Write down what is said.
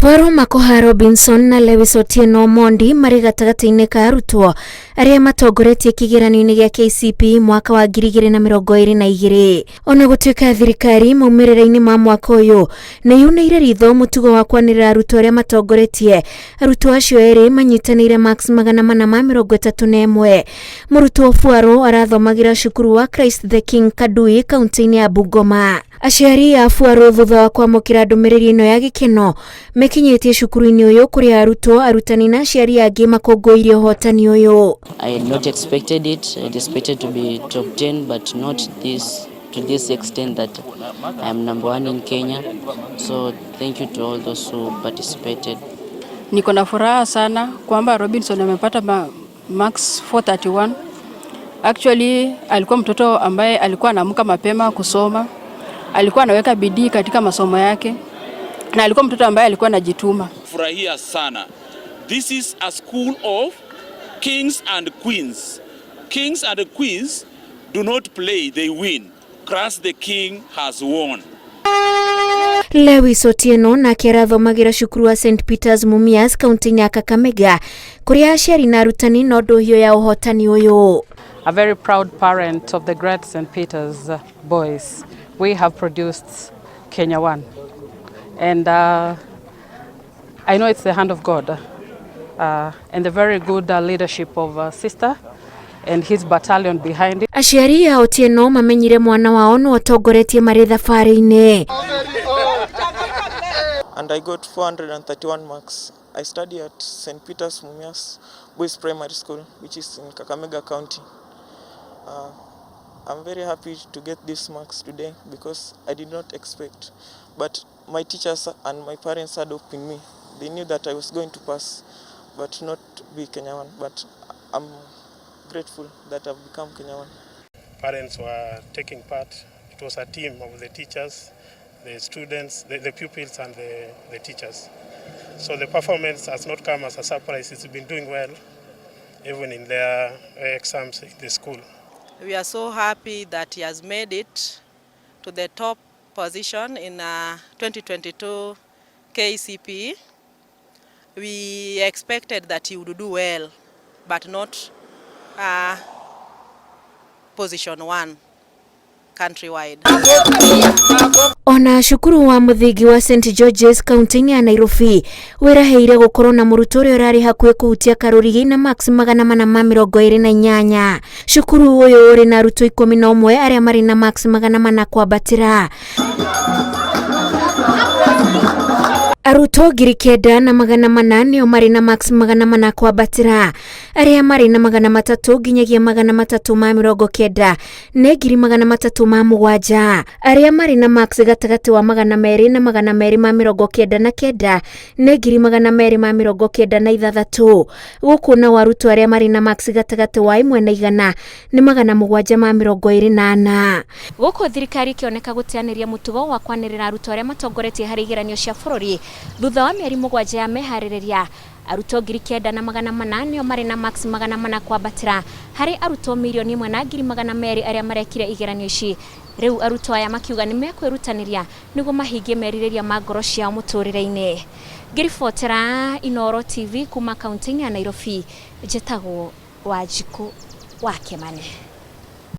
Paul Makoha Robinson na Lewis Otieno Omondi marĩ gatagatĩ-inĩ ka arutwo arĩa matongoretie kĩgeranio-inĩ gĩa KCPE mwaka wa 2022. Ona gũtuĩka thirikari maumĩrĩra-inĩ ma mwaka ũyũ nĩ yunĩire ritho mũtugo wa kwanĩrĩra arutwo arĩa matongoretie, arutwo acio erĩ manyitanĩire marks 431. Mũrutwo Fuaro arathomagĩra cukuru wa Christ the King Kadui kaunti-inĩ ya Bungoma. Aciari a Fuaro thutha wa kwamũkĩra ndũmĩrĩri ĩno ya gĩkeno mekinyĩtie cukuru-inĩ ũyũ kũrĩa arutwo, arutani na aciari angĩ makũngũĩire ũhotani ũyũ. I had not expected it. I had expected to be top 10, but not this to this extent that I am number one in Kenya. So thank you to all those who participated. Niko na furaha sana kwamba Robinson amepata max 431. Actually alikuwa mtoto ambaye alikuwa anaamka mapema kusoma, alikuwa anaweka bidii katika masomo yake na alikuwa mtoto ambaye alikuwa anajituma. Furahia sana. This is a school of kings and queens. Kings and queens do not play, they win. Christ the King has won. Lewis Otieno nake arathomagĩra cukuru wa St Peters Mumias kaunti-inĩ ya Kakamega kũrĩa aciari na arutani no ndũhiũ ya ũhotani ũyũ. A very proud parent of the great St. Peter's boys. We have produced Kenya One. And I know it's the hand of God and the very good leadership of Sister and his battalion behind it. Aciari a Otieno mamenyire mwana wao nĩ ũtongoretie marĩ thabarĩ-inĩ. And I got 431 marks. I study at St. Peter's Mumias Boys Primary School, which is in Kakamega County. I'm very happy to get these marks today because I did not expect. But my teachers and my parents had hope in me. They knew that I was going to pass, but not be Kenya One. But I'm grateful that I've become Kenya One. Parents were taking part. It was a team of the teachers, the students, the pupils and the teachers. So the performance has not come as a surprise. It's been doing well, even in their exams in the school. We are so happy that he has made it to the top position in 2022 KCPE. We expected that he would do well, but not position one countrywide. Ona cukuru wa mũthingi wa St George's kaunti-inĩ ya Nairobi wĩraheire gũkorwo na mũrutwo ũrĩa ũrarĩ hakuhĩ kũhutia karũrigi na marks 428. Cukuru ũyũ ũrĩ na arutwo 11 arĩa marĩ na marks 400 kwambatĩra. Arutwo 9,400 nĩo marĩ na marks 400 kwambatĩra, arĩa marĩ na 300 nginyagia 390 nĩ 307,000, arĩa marĩ na marks gatagatĩ wa 200 na 299 nĩ 296,000. Gũkũ nao arutwo arĩa marĩ na marks gatagatĩ wa 1 na 100 nĩ 724. Gũkũ thirikari ĩkĩoneka gũteanĩria mũtugo wa kwanĩrĩra arutwo arĩa matongoretie harĩ igeranio cia bũrũri thutha wa mĩeri 7 ya meharĩrĩria. Arutwo 9,400 nĩo marĩ na marks 400 kwambatĩra harĩ arutwo 1,200,000 arĩa marekire igeranio ici. Rĩu arutwo aya makiuga nĩ mekwĩrutanĩria nĩguo mahingie merirĩria ma ngoro ciao mũtũrĩre-inĩ. Ngĩribotera Inooro TV kuma kaunti-inĩ ya Nairobi, njĩtagwo Wanjikũ wa Kĩmani.